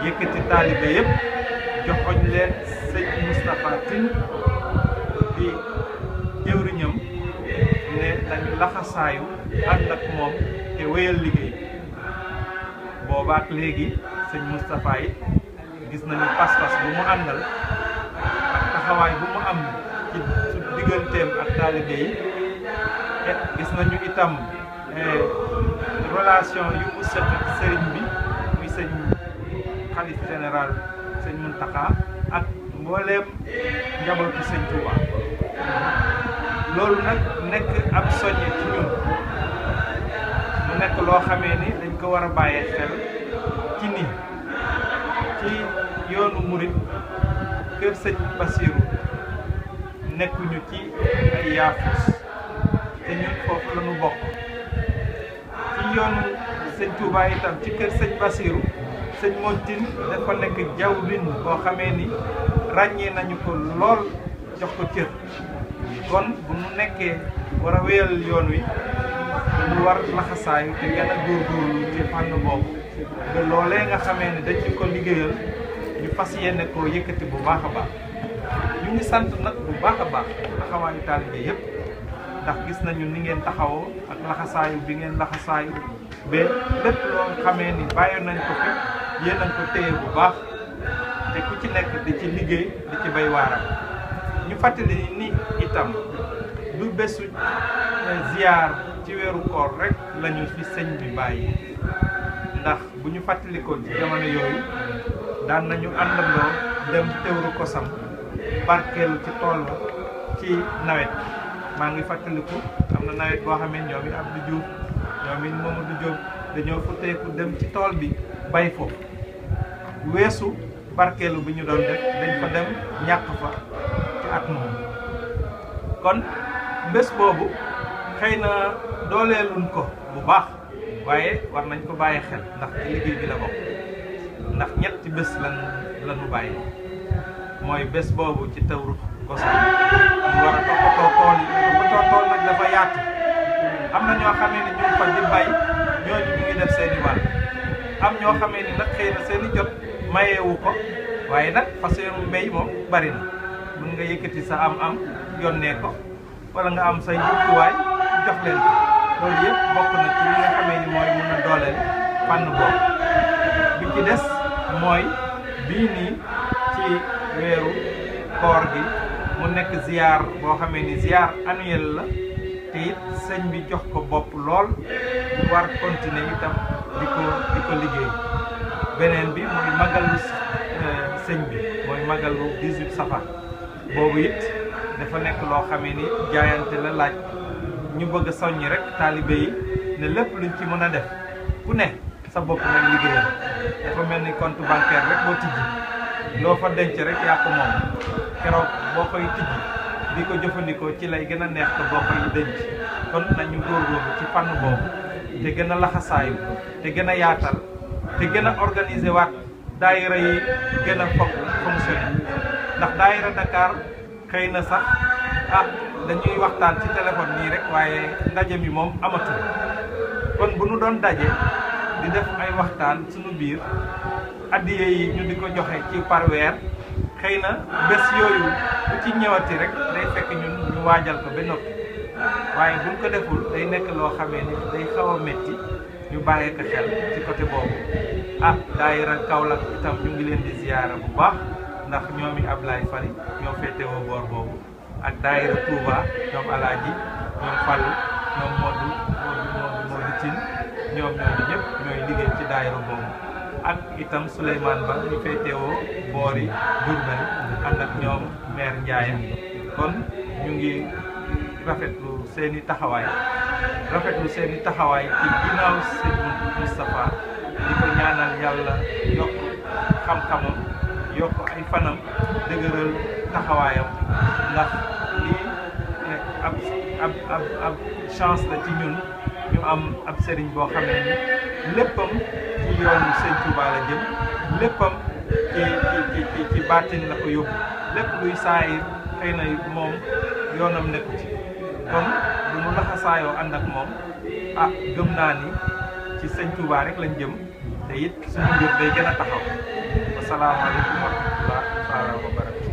yëkkati taalibe yëpp joxoñ leen sëñ Moustapha Tine di jëwriñam ne dañu laxasaayu ànd ak moom te wéyal liggéey boobaak léegi sëñ Moustapha it gis nañu pas-pas bu mu àndal ak taxawaay bu mu am ci su digganteem ak taalibe yi te gis nañu itam relation yu mu seq ak sëriñ bi muy sëñ xalif général sëñ Mountakha ak mbooleem njabootu sëñ Touba loolu nag nekk ab soññe ci ñun mu nekk loo xamee ni dañ ko war a bàyyee xel ci ni ci yoonu murit kër sëñ Bassirou nekkuñu ci ay yaafus te ñun foofu la ñu bokk ci yoonu sëñ Touba itam ci kër sëñ Bassirou sëñ Montine dafa nekk jawriñ boo xamee ni ràññee nañu ko lool jox ko cër kon bu mu nekkee war a wéyal yoon wi dañu war laxasaayu te gën a góorgóorlu ci fànn boobu te loolee nga xamee ne dañ ci ko liggéeyal ñu fas yéene koo yëkkati bu baax a baax ñu ngi sant nag bu baax a baax taxawaayu taalibe yëpp ndax gis nañu ni ngeen taxawoo ak laxasaayu bi ngeen laxasaayu ba lépp loo xamee ni bàyyi nañ ko fi yéen a ko téye bu baax te ku ci nekk di ci liggéey di ci bay waaram ñu fàttali ni itam du bésu ziyaar ci weeru koor rek lañu fi sëñ bi bàyyi ndax bu ñu fàttalikoo ci jamono yooyu daan nañu àndandoo dem teewru kosam barkeelu ci tool ba ci nawet maa ngi fàttaliku am na nawet boo xam ne ñoom it Abdou Diouf ñoom it Mamadou Diop dañoo futteeku dem ci tool bi bay foofu weesu barkeelu bi ñu doon def dañ fa dem ñàkk fa ci at moom kon bés boobu xëy na dooleeluñ ko bu baax waaye war nañ ko bàyyi xel ndax ci liggéey bi la bokk ndax ñetti bés lañu bàyyi mooy bés boobu ci tawru Gossas ñu war a toppatoo tool yi toppatoo tool nag dafa yaatu am na ñoo xamee ni ñu fa di bay ñooñu ñu ngi def seeni wàll am ñoo xamee ni nag xëy na seeni jot mayeewu ko waaye nag façon mbéy moom bari na mën nga yëkkati sa am yónnee ko wala nga am say jumtuwaay jox leen ko loolu yëpp bokk na ci li nga xamee ni mooy mën a dooleel fànn boobu bi ci des mooy bii nii ci weeru koor gi mu nekk ziar boo xamee ni ziar annuel la te it sëñ bi jox ko bopp lool ñu war continuer itam di ko liggéey beneen bi mooy magalu sëñ bi mooy magalu 18 safar boobu it dafa nekk loo xamee ni jaayante la laaj ñu bëgg a soññi rek taalibe yi ne lépp luñ ci mën a def ku ne sa bopp nag liggéeyal dafa mel ni compte bancaire rek boo tijji loo fa denc rek yaa ko moom keroog boo koy tijji di ko jëfandikoo ci lay gën a neex te boo koy denc kon nañu góorgóorlu ci fànn boobu te gën a laxasaayu te gën a yaatal te gën a organiser waat daayira yi gën a fonctionner ndax daayira Dakar xëy na sax dañuy waxtaan ci téléphone nii rek waaye ndaje mi moom amatul kon bu nu doon daje di def ay waxtaan suñu biir addiye yi ñu di ko joxe ci par weer xëy na bés yooyu bu ci ñëwati rek day fekk ñun ñu waajal ko ba noppi waaye buñ ko deful day nekk loo xamee ni day xaw a métti ñu bàyyee ko xel ci côté boobu daayira Kaolack itam ñu ngi leen di ziyaara bu baax ndax ñoomi Ablaye Fari ñoo féetewoo boor boobu ak daayira Touba ñoom Alaaji ñoom Fallu ñoom Modou Tine ñoom ñëpp ñooy liggéey ci daayira boobu ak itam Souleymane Ba ñu féetewoo boori Diourbel ànd ak ñoom maire Ndiaye kon ñu ngi rafetlu seeni taxawaay ci ginnaaw sëñ Moustapha di ko ñaanal yàlla yokk xam-xamam yokk ay fanam dëgëral taxawaayam ndax lii ab chance la ci ñun ñu am ab sëriñ boo xamee ni léppam ci yoonu sëñ Touba la jëm léppam ci baatin la ko yóbbu lépp luy saayir xëy na moom yoonam nekku ci kon bu mu laxasaayoo ànd ak moom gëm naa ni ci sëñ Touba rek lañ jëm te it suñu mbir day gën a taxaw wasalaamaaleykum wa rahmatulah wa barakatuh